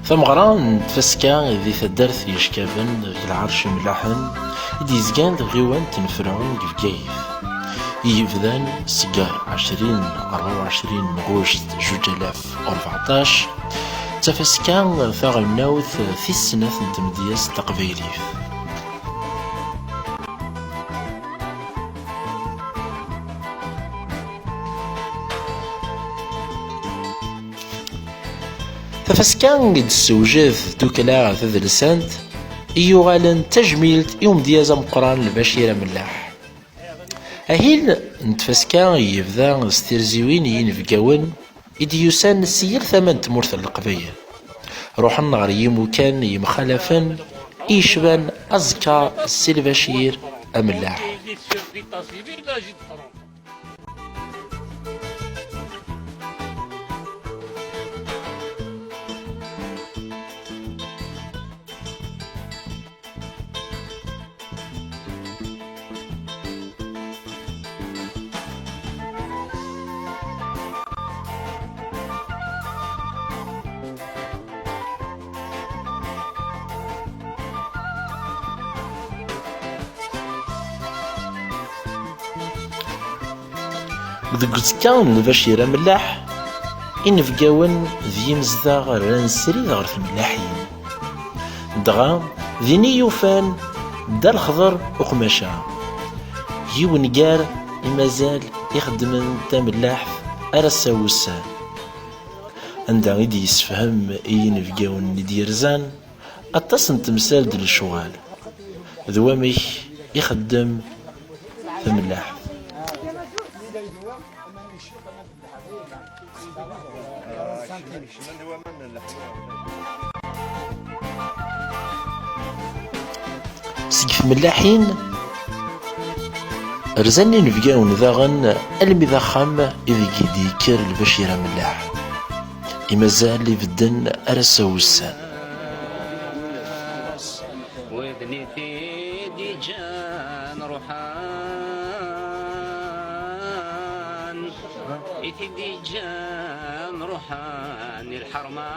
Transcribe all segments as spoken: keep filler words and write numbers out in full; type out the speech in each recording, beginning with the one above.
Tameɣra n tfaska di taddart Yeckaben deg Lɛerc Imellaḥen i d-yezgan d tɣiwant n Ferɛun deg Bgayet, i yebdan seg ɛecrin, rebɛa u ɛecrin n ɣuct zuǧ alaf u rbeɛṭac, d tafaska taɣelnawt tis snat n tmedyazt taqbaylit. Tafaska i d-tessewjed tukkla tadelsant i yuɣalen d tajmilt i umedyaz ameqqran Lbacir Amellaḥ. Ahil n tfaska yebda s tirziwin i yinebgawen i d-yusan si yal tama n tmurt n Leqbayel. Ruḥen ɣer yimukan yemxalafen i yecban aẓekka Si Lbacir Amellaḥ. Deg uzekka n Lbacir Amellaḥ, inebgawen d yimezdaɣ rran srid ɣer tmellaḥin. Dɣa, din i yufan Dda Lexḍer Uqmaca, yiwen gar i mazal ixeddmen tamellaḥt ar ass-a wussan. Anda i d-yessefhem i yinebgawen i d-yerzan aṭas n temsal d lecɣal d wamek ixeddem tamellaḥt. Seg tmellaḥin, rzan inebgawen daɣen almi d axxam ideg i d-yekker Lbacir Amellaḥ, i mazal ibedden ar ass-a wussan. Wid i t-id-iǧǧan ruḥan, i t-id-iǧǧan ruḥan i lḥerma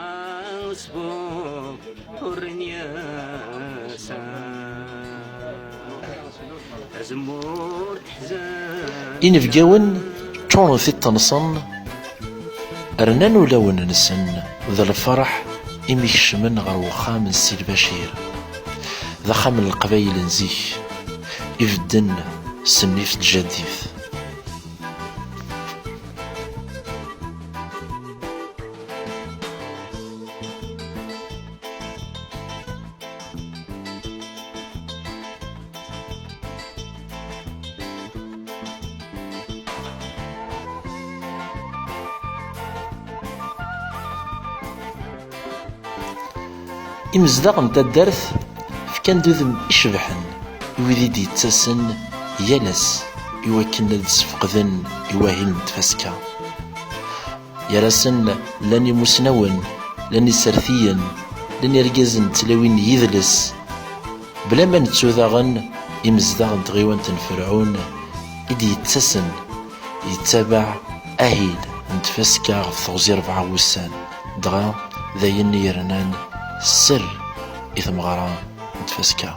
usbub. Inebgawen ččuren tiṭ-nsen, rnan ulawen-nsen d lferḥ imi kecmen ɣer wexxam n Si Lbacir. D axxam n Leqbayel n zik, ibedden s nnif n tjaddit. Imezdaɣ n taddart fkan-d udem icebḥen i wid i d-yettasen yal ass i wakken ad d-sfeqden i wahil n tfaska. Gar-asen llan imusnawen, llan isertiyen, llan irgazen d tlawin n yidles. Bla ma nettu daɣen imezdaɣ n tɣiwant n Ferɛun i d-yettasen yettabaɛ ahil n tfaska ɣef teɣzi rebɛa wussan, dɣa d ayen i yernan sser i tmeɣra n tfaska.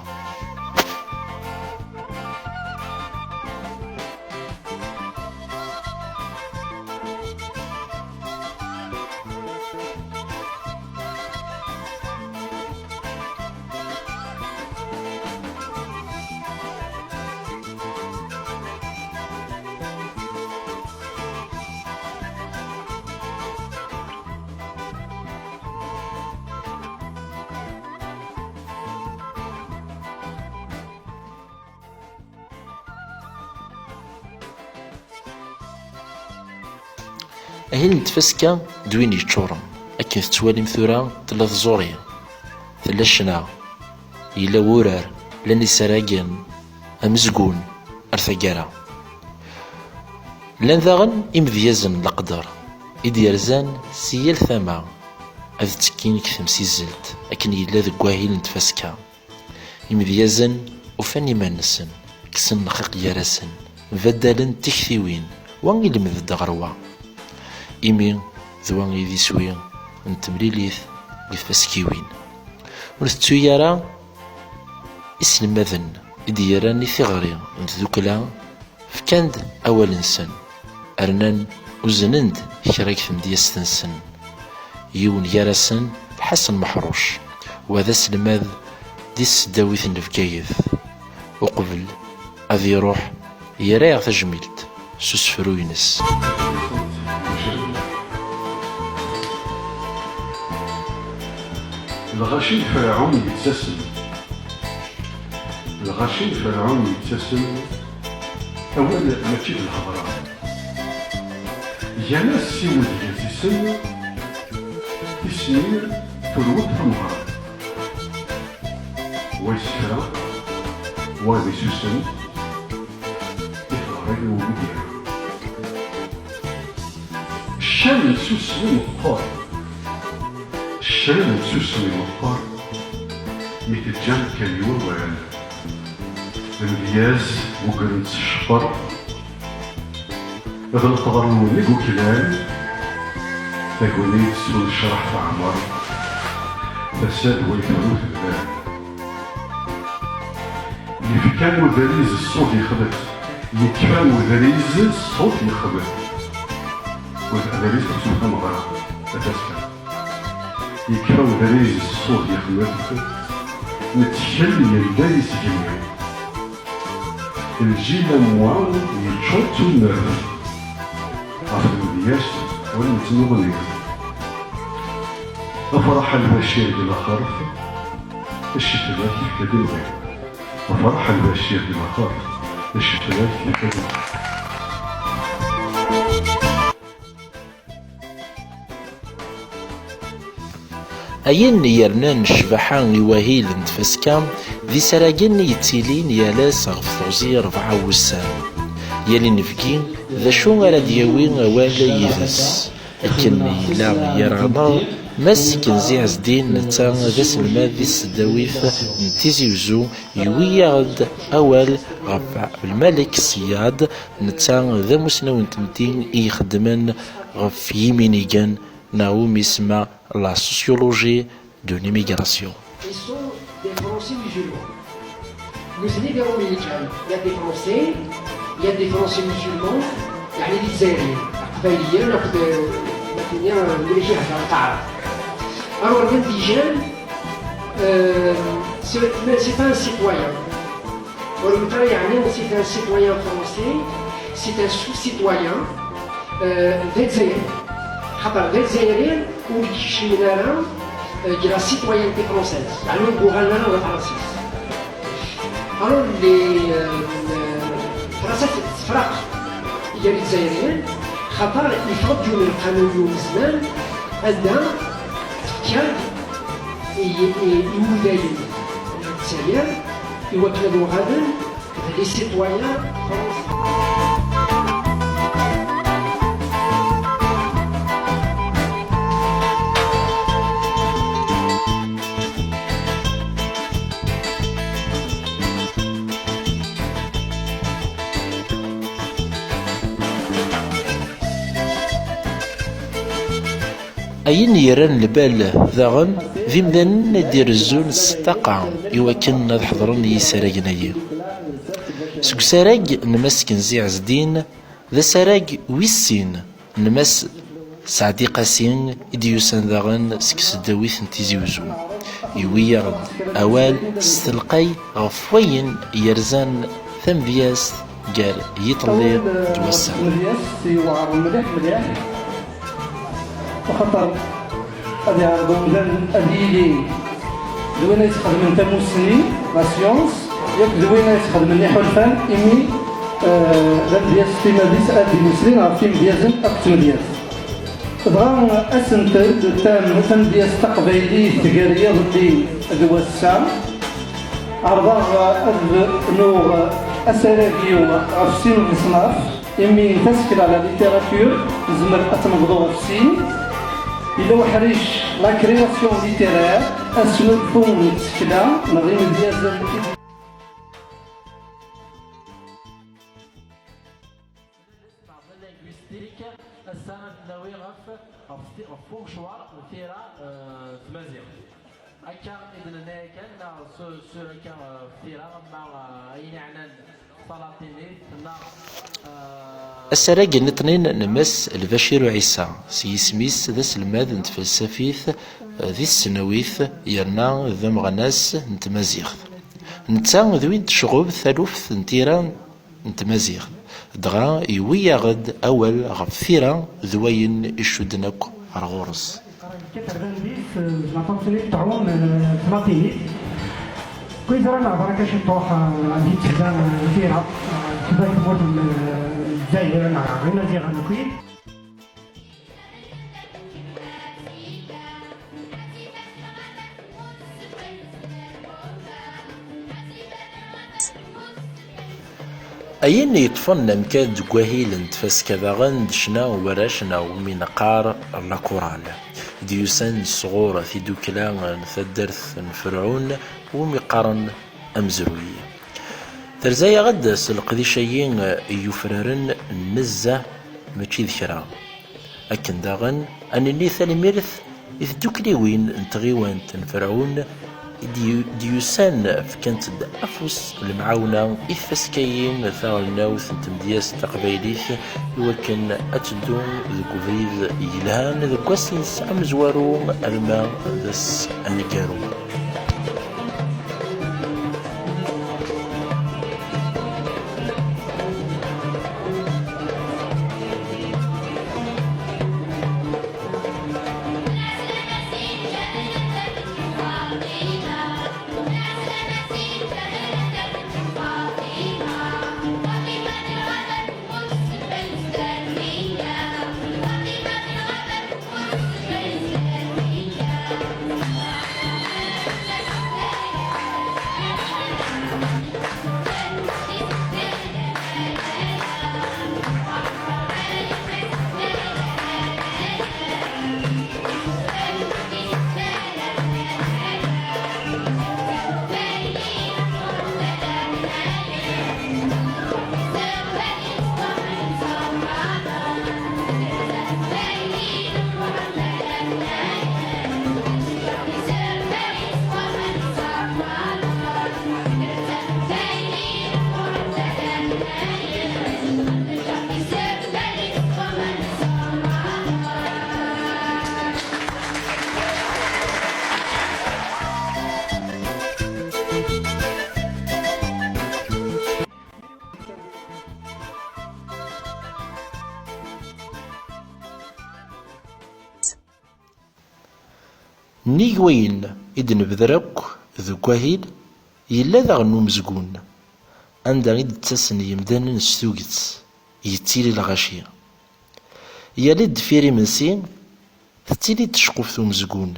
Ahil n tfaska d win yeččuren. Akken tettwalim tura, tella tẓuri, tella ccna, yella wurar, llan isaragen, amezgun ar taggara. Llan daɣen imedyazen n leqder i d-yerzan si yal tama ad ttekkin deg temsizzelt akken yella deg wahil n tfaska. Imedyazen ufan iman-nsen, kksen lxiq gar-asen, mbaddalen tiktiwin, wa ilemmed-d ɣer wa. Imi d wa i d iswi n temlilit deg tfaskiwin. Ur tettu ara iselmaden i d-yerran i tiɣri n tdukla fkan-d awal-nsen, rnan uznen-d kra deg tmedyazt-nsen. Yiwen gar-asen Ḥasan Meḥruc, wa d aselmad di tesdawit n Bgayet. Uqbel ad iruḥ, yerra-yaɣ tajmilt s usefru-ines. Lɣaci n Ferɛun yettasem. Lɣaci n Ferɛun yettasem, awal mačči d lhedra. Gan-as siwed yasisen, tismin turwet tameɣra. Wa yesfra, wa ad isusem, i teɣri n umedya. Ccan n tsusmi meqqer. Ccan n tsusmi meqqer. Mi teǧǧam kan i wawal. Amedyaz, mugren-t s ccfer. D lqeḍru n iguklal. Tagnit s unecraḥ teɛmer. Tasa-d way turew tebdad. Yefka udariz ṣṣut yexbet. Yekfa udariz ṣṣut yexbet. Udariz xeṣṣu tameɣra, a taska. Yekfa udariz ṣṣut yexbet. Nettkel yelda yesgemi. Lǧil am wa yeččur d tumert. Ɣef tmedyazt ur nettnuɣni. Afraḥ a Lbacir di laxert, ccetla tefka-d imɣi. Afraḥ a Lbacir di laxert, ccetla tefka-d imɣi. Ayen yernan ccbaḥa i wahil n tfaska d isaragen i yettilin yal ass ɣef teɣzi rebɛa wussan. Yal inebgi d acu ara d-yawi awal yid-s. Akken yella yir-aneɣ, Mass Kenzi Ɛezdin, netta d aselmad di tesdawit n Tizi Uzzu, yewwi-yaɣ-d awal ɣef Lmalek Ṣeyyad, netta d amusnaw n tmetti i ixeddmen ɣef yiminigen neɣ umi isemma la sociologie de l'immigration. Ils sont des Français musulmans. Nutni d Iṛumyen kan. Il y a des Français, il y a des Français musulmans, yeɛni d Izzayriyen, Iqbayliyen akked, euh, Latinyen, euh, wid i iheddren taɛrabt. Alors, l'indigène, euh, c'est, mais c'est pas un citoyen. Ur yettara yeɛni c'est un citoyen français, c'est un sous-citoyen, euh, d Azzayri. Xaṭer d Azzayri ur d-kecmen ara, euh, deg la citoyenneté française, yeɛni ur d-uɣalen ara d Afransis. Alors, les, euh, euh, Fransa tettefraq gar Izzayriyen, xaṭer yeffeɣ-d yiwen lqanun n umezman anda tefka-d i, i, i wudayen n Lezzayer i wakken ad uɣalen d les citoyens français. Ayen yerran lbal daɣen d imdanen i d-irezzun s ṭṭaqa i wakken ad ḥeḍren i yisaragen-agi. Seg usarag n Mass Kenzi Ɛezdin, d asarag wis sin n Mass Saɛdi Qasi i d-yusan daɣen seg tesdawit n Tizi Uzzu. Yewwi-yaɣ-d awal s telqay ɣef wayen yerzan tamedyazt gar yiḍelli d wass-a. Tamedyazt yewɛer mliḥ mliḥ, axaṭer ad iɛreḍ umdan ad yili d win ay yesxedmen tamussni, la science, yakk d win ay yesxedmen iḥulfan, imi, eh, d amedyazt timmad-is ad d-immeslin ɣef yimedyazen akked tmedyazt. Dɣa asentel tam-, tamedyazt taqbaylit gar yiḍelli d wass-a, ɛerḍeɣ ad nuɣ asarag-iw ɣef sin n leṣnaf, imi tasekla la littérature tezmer ad tt-nebḍu ɣef sin. Yella uḥric la création littéraire, asnulfu n tsekla neɣ imedyazen. Linguistique, ass-a ad nawi ɣef, ɣef ti-, ɣef uɣecwar n tira, eh, n tmaziɣt. Akka i d-nenna yakan, neɣ su-, sur akka, eh, tira, ama, eh, ayen iɛnan talatinit, neɣ, eh, asarag n tnin n Mass Lbacir Uɛisa, s yisem-is d aselmad n tfelsafit, eh, di tesnawit, yerna d ameɣnas n tmaziɣt. Netta d win tecɣeb taluft n tira n tmaziɣt, dɣa yewwi-yaɣ-d awal ɣef tira d wayen icudden akk ar ɣur-s. Yekkat ardandis, eh, s la tṛatinit tɛum, eh, s latinit. Kuizra nehḍer akka ciṭuḥ, eh, di tebda, eh, tira, eh, tebda tmurt n, eh, Lezzayer, neɣ Imaziɣen akk. Ayen yeṭṭfen amkan deg wahil n tfaska daɣen d ccna n warrac neɣ umi neqqar la chorale, d-yusan sɣur tidukla n taddart n Ferɛun, umi qqaren amezruy. Terza-yaɣ-d s leqdic-agi yufraren nezzeh, mačči d kra. Akken daɣen, ad nini tanemmirt i tdukliwin n tɣiwant n Ferɛun i d-yu-, d-yusan, fkant-d afus n lemɛawna i tfaska-yi taɣelnawt n tmedyazt taqbaylit, i wakken ad teddu deg ubrid yelhan deg wass-nnes amezwaru, alma d ass aneggaru. Nnig wayen i d-nebder akk deg wahil, yella daɣen umezgun, anda i d-ttasen yemdanen s tuget, yettili lɣaci. Yal i d-deffir imensi, tettili-d tceqquft umezgun,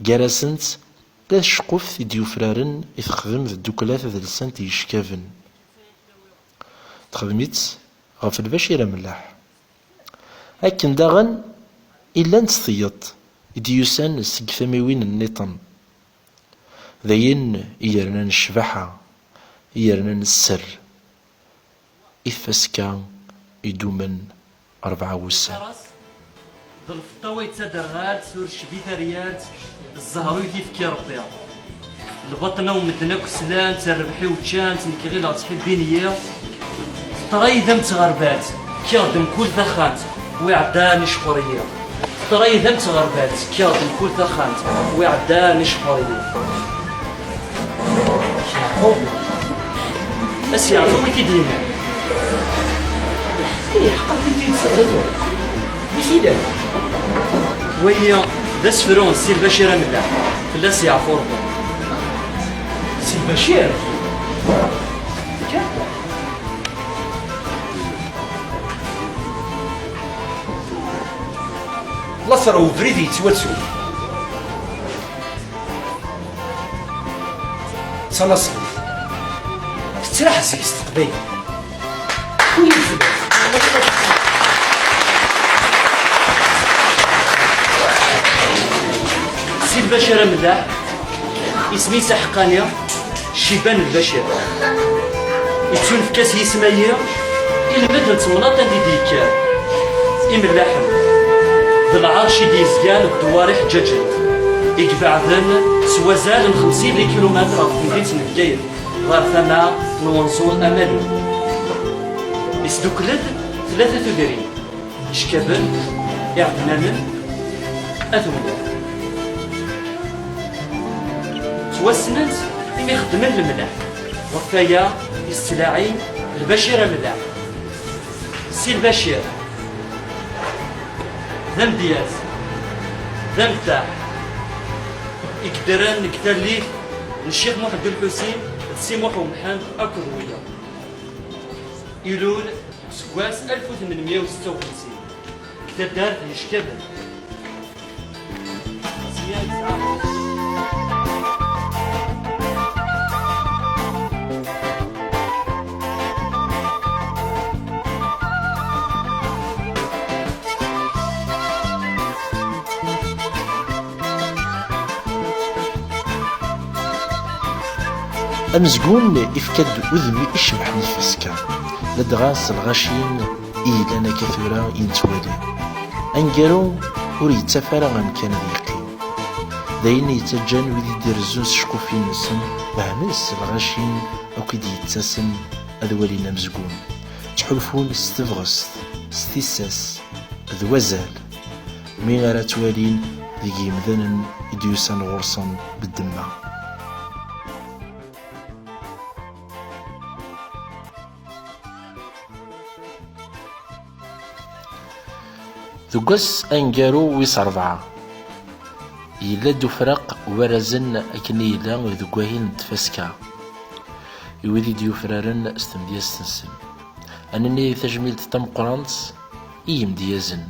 gar-asent la tceqquft i d-yufraren i texdem tddukkla tadelsant yeckaben. Texdem-itt ɣef Lbacir Amellaḥ. Akken daɣen i llant teyyeḍ i d-yusan seg tamiwin nniḍen. D ayen i yernan ccbaḥa, i yernan sser i tfaska idumen rebɛa wussan. D lfeṭṭa-wa yettaderɣal-tt, ur tecbi taryalt, d zzher-iw i t-ifki Rebbi. Lbaṭna-w medden akk slan-tt, rrbeḥ-iw ččan-tt, nekk ɣileɣ ttḥibbin-iyi. Teṭṭray-d am tɣerbalt, kkiɣ-d mkul taxxamt, wi ɛeddan icqur-iyi. Teṭṭray-d am tɣerbalt, kkiɣ-d mkul taxxamt, wi ɛeddan icqur-iyi. Yeɛqub. A s Yeɛqub i t-id-yennan. Ih, ḥqeɣ i t-id-sɛiɣ. Wi t-ilan? Wagi d asefru n Si Lbacir Amellaḥ, fell-as yeɛfu Rebbi. Si Lbacir? Later ubrid yettwattu. D tanaṣlit. Tettraḥ zik s teqbaylit. Ur yefhim. Si Lbacir Amellaḥ, isem-is aḥeqqani, Ciban Lbacir. Yettunefk-as yisem-ayi Ilmend n temnaḍt anda i d-yekker imellaḥen, d lɛerc i d-yezgan deg ddewwar iḥeǧǧaǧen, i ibeɛden s wazal n xemsin kilumitr ɣef temdint n Bgayet, ɣer tama n wenẓul Amalu. Isdukkel-d tlata tudrin: Ickaben, Iɛednanen, At Wennar. Ttwassnen-t imi xeddmen lemleḥ. Ɣef waya i s-ttlaɛin Lbacir Amelleḥ. Si Lbacir d amedyaz, d ameddaḥ, i yeddren deg tallit n Ccix Muḥend Ulḥusin d Si Muḥ Umḥend akked wiyaḍ. Ilul deg useggas alef u tmenmya u setta u xemsin deg taddart n Ickaben. Amezgun ifka-d udem icebḥen i tfaska, ladɣa s lɣaci i yellan akka tura i nettwali. Aneggaru ur yettaf ara amkan ad yeqqim. D ayen yettaǧǧan wid i d-irezzun s cckufi-nsen, behmen s lɣaci akk i d-yettasen ad walin amezgun. Ttḥulfun s tebɣest, s tissas, d wazal, mi ara ttwalin deg yimdanen i d-yusan ɣur-sen beddemma. Deg wass aneggaru wis ṛebɛa, yella-d ufraq warazen akken i yella deg wahil n tfaska, i wid i d-yufraren s tmedyazt-nsen. Ad nini tajmilt tameqqrant i yimedyazen,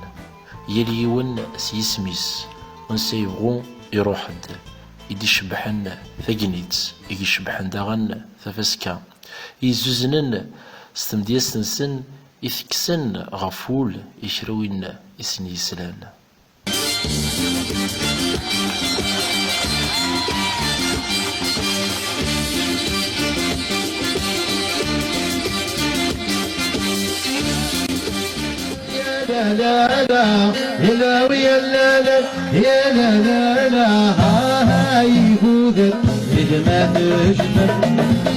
yal yiwen s yisem-is, ansa yebɣu iruḥ-d, i d-icebbḥen tagnit, i icebbḥen daɣen tafaska, i yezzuznen s tmedyazt-nsen, i tekksen ɣef wul i kra win i sen-yeslan. Ya la la la, ya la wi ya la la, ya la la la, ha ha, igudan, idmat jmel,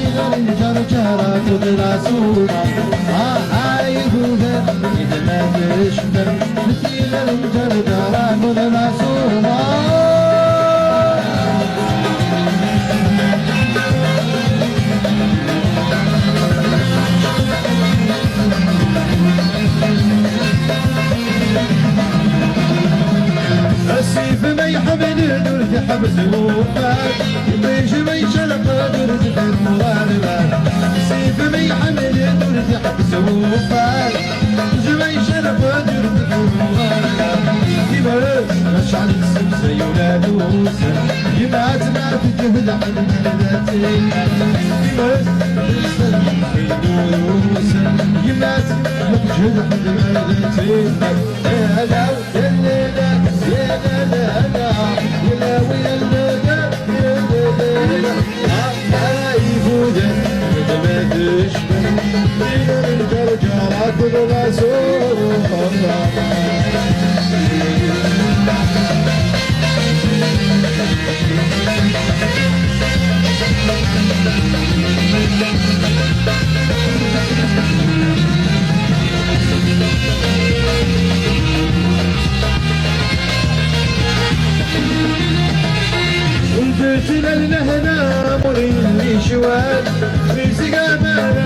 idan ǧarǧara tudla suma, ha ha, igudan, idmat jmel, idan ǧarǧara tudla suma. Asif ma iḥemmel ur t-iḥbes wufar, iṭij ma yecreq ur t-iḥemmel wufar. Asif ma iḥemmel ur t-iḥbes wufar, iṭij ma yecreq ur t-iḥemmel wufar. Ibares acḥal n semsay ula d ussan, yemma-tneɣ teǧhed ḥedd. Ur d-ttnal lehna, ur yelli ccwal, ur yesgam ara.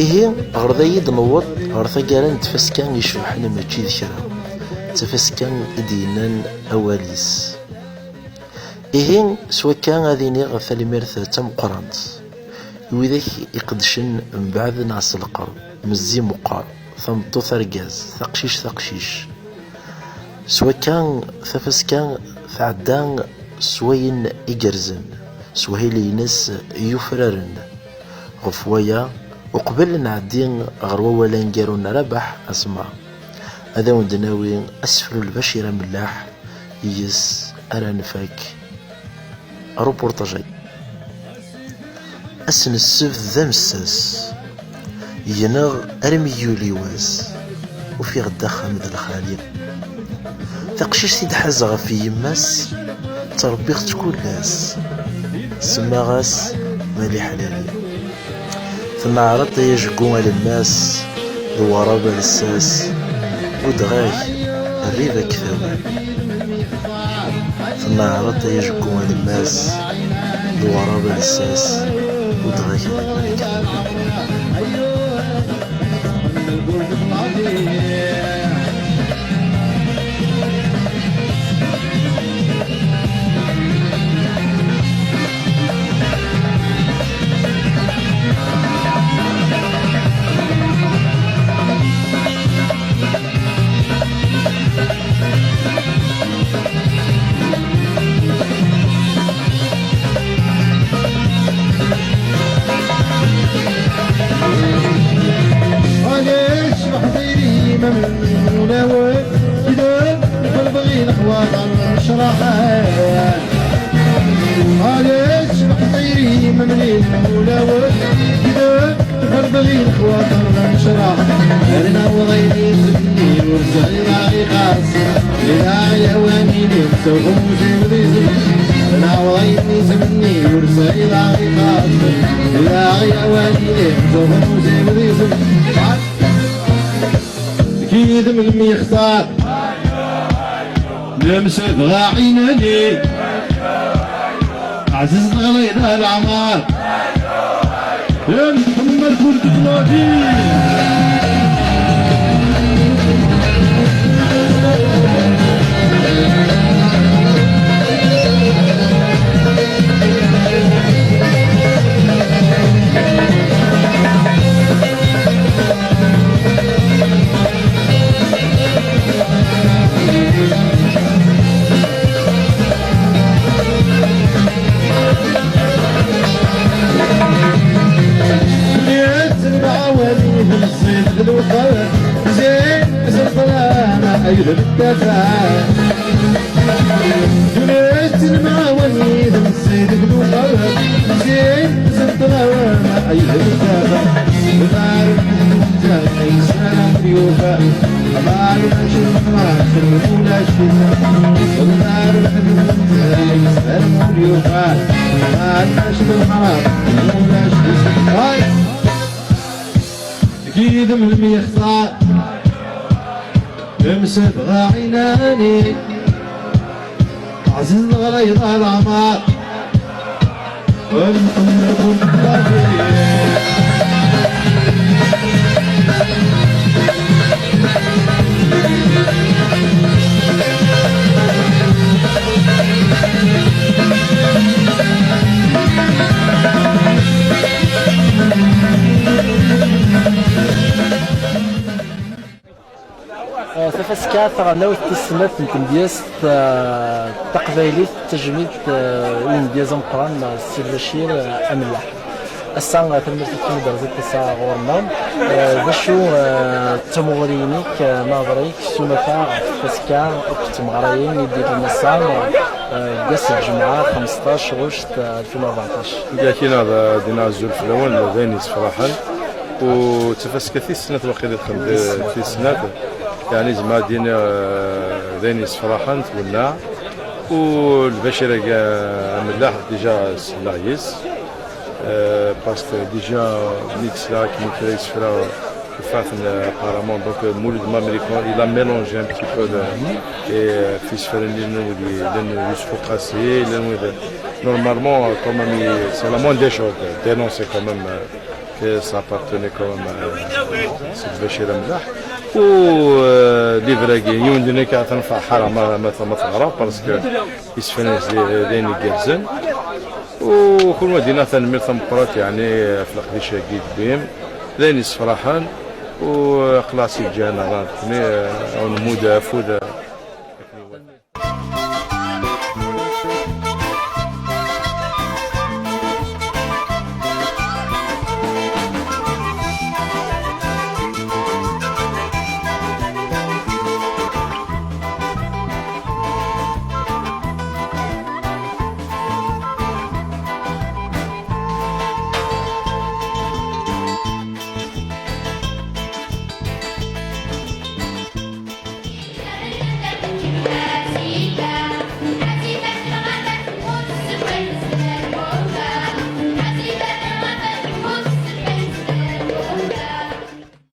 Ihi, ɣer da i d-newweḍ, ɣer taggara n tfaska icebḥen mačči d kra, d tafaska i d-yennan awal-is. Ihi, s wakka ad iniɣ tanemmirt d tameqqrant i widak iqeddcen mbeɛd neɣ s lqerb, mezzi meqqer, tameṭṭut argaz, taqcict taqcict. S wakka, tafaska tɛedda s wayen igerrzen, s wahil-ines yufraren. Ɣef waya, Uqbel ad nɛeddi ɣer wawal aneggaru n Rabaḥ Asemmaṛ, ad awen-d-nawi asefru n Lbacir Amellaḥ, yes ara nfak aruportaj-agi. Ass n ssebt d amessas, gneɣ armi yuli wass, ufiɣ-d axxam d lxali. Taqcict i d-ḥazeɣ ɣef yemma-s, ttṛebbiɣ-tt kul ass, semmaɣ-as Mali Ḥlali. Tneɛreḍ ay ajeggu alemmas, d warab alessas, buddeɣ-ak rrib akked awal. Tneɛreḍ ay ajeggu alemmas, d warab alessas, buddeɣ-ak rrib akked awal. Ɛlac leḥḍir-im am lmulawen, gdeb ɣelbeɣ i lexwaṭer ncraḥen. Ɛlac leḥḍir-im am lmulawen, gdeb ɣelbeɣ i lexwaṭer ncraḥen. Rna wḍin izemni ur sɛiɣ ara ixaṣ. Ilaɣ yawani li tsuɣum zibdizen. Rna wḍin izemni ur sɛiɣ ara ixaṣ. Ilaɣ yawani li tsuɣum zibdizen. Gidem lmixtar. Lemsed ɣa ɛinani. Ɛziz ɣlayḍ a leɛmer. Nḥemmel kul teflatin. Duniya-tt n lemɛawani d lemẓid d lewqar, zin s lqelɛana ay d lkafar. Duniya-tt n lemɛawani d lemẓid d lewqar, zin s lqelɛana ay d lkafar. Lɛaref d lmizan ay yesɛan ur yufa. Lɛaref d lmizan ulac. Lɛaref d lmizan ay yesɛan ur yufa. Lɛaref d lmizan ulac. Ay! Gidem lmixtar, lemsed ɣa ɛinani, ɛziz ɣlayḍ a leɛmer, nḥemmel kul teflatin. Eh, tafaska taɣelnawt tis snat n tmedyazt, eh, taqbaylit, tajmilt, eh, i umedyaz ameqqran, eh, Si Lbacir, eh, Amellaḥ. Ass-a, eh, tanemmirt i kem-id-rẓiḍ ass-a ɣur-neɣ. Eh, d acu, eh, d tamuɣli-inek, eh, neɣ ẓer-ik, s umata ɣef tfaska akked tmeɣrayin i d-yellan ass-a, eh, deg ass n lǧemɛa, xemseṭṭac ɣuct, eh, alfin u rbeɛṭac. Dagi ad d-iniɣ azul fell-awen, d ayen yessefraḥen. U d tafaska tis snat waqila i texdem, tis snat. Yeɛni zemreɣ ad d-iniɣ, eh, d ayen yessefraḥen, twenneɛ. U Lbacir-agi, eh, Amellaḥ, déjà selleɣ yes. Euh, parce que déjà, mi d-sliɣ akken i kra isefra, tufa-ten, euh, apparemment. Donc, euh, Mouloud Mamrikan, il a mélangé un petit peu le, et, euh, ɣef yisefra-nni, llan wid i, llan Youssouf Ouqassi, llan wid, normalement, euh, quand même, il, c'est la moindre des choses de dénoncer quand même, euh, que ça appartenait quand même, euh, à Saïd Bachir Amlah. U, euh, livre-agi, yiwen dinna ka tenfeɛ ḥara ma, ma, ma teɣra, parce que isefra-nnes d, d ayen igerrzen. U kunwi dinna tanemmirt tameqqrant, yeɛni, ɣef leqdic-agi i d-tewwim. D ayen yessefraḥen. U aql-aɣ si lǧiha-nneɣ nekkni, eh, ad nmudd afud, eh,